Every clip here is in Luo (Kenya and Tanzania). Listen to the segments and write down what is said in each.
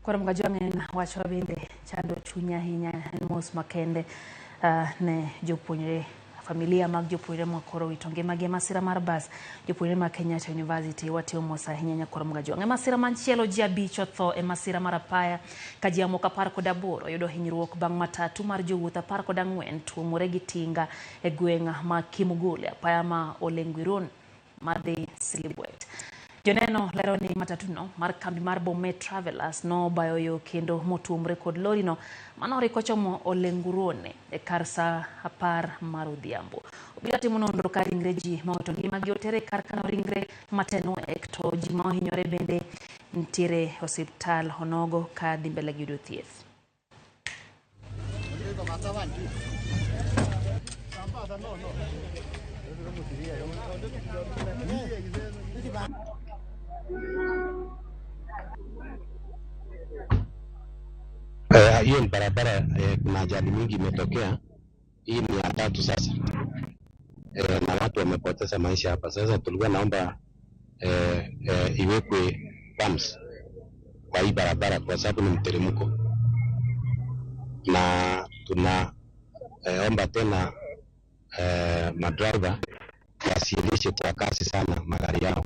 Koro Mgajwang' en wach ma bende chando chuny ahinya, en mos makende ne jopuonjre, familia mag jopuonjre ma koro owito ngimagi e masira mar bas. Jopuonjre mag Kenyatta University watimo mos ahinya nyakwar Mgajwang'. E masira machielo ji 5 otho e masira mar apaya ka ji mamoko 18 oyudo hinyruok bang' matatu mar jowuoth 14 tuomore gi tinga e gweng' ma Kimugule, apaya ma Olenguiron madhi Silibwet. Joneno lero ni matatuno mar kambi mar Bomet Travelers nobayo yo kendo motuomre kod lorino manoriko chomo Olengurone e kar saa 10 mar odhiambo. Obila timo nonro ka ringre ji ma owito ngimagi otere kar kano ringre Matenwek, to ji ma ohinyore bende nitiere osiptal onogo ka dhi mbele gi yudo thieth. Hiyo ni barabara, kuna ajali mingi imetokea. Hii ni ya 3 sasa, na watu wamepoteza maisha hapa. Sasa tulikuwa naomba iwekwe pumps kwa hii barabara kwa sababu ni mteremko, na tunaomba tena madriver wasiendeshe kwa kasi sana magari yao,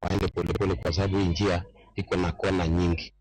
waende polepole kwa sababu hii njia iko na kona nyingi.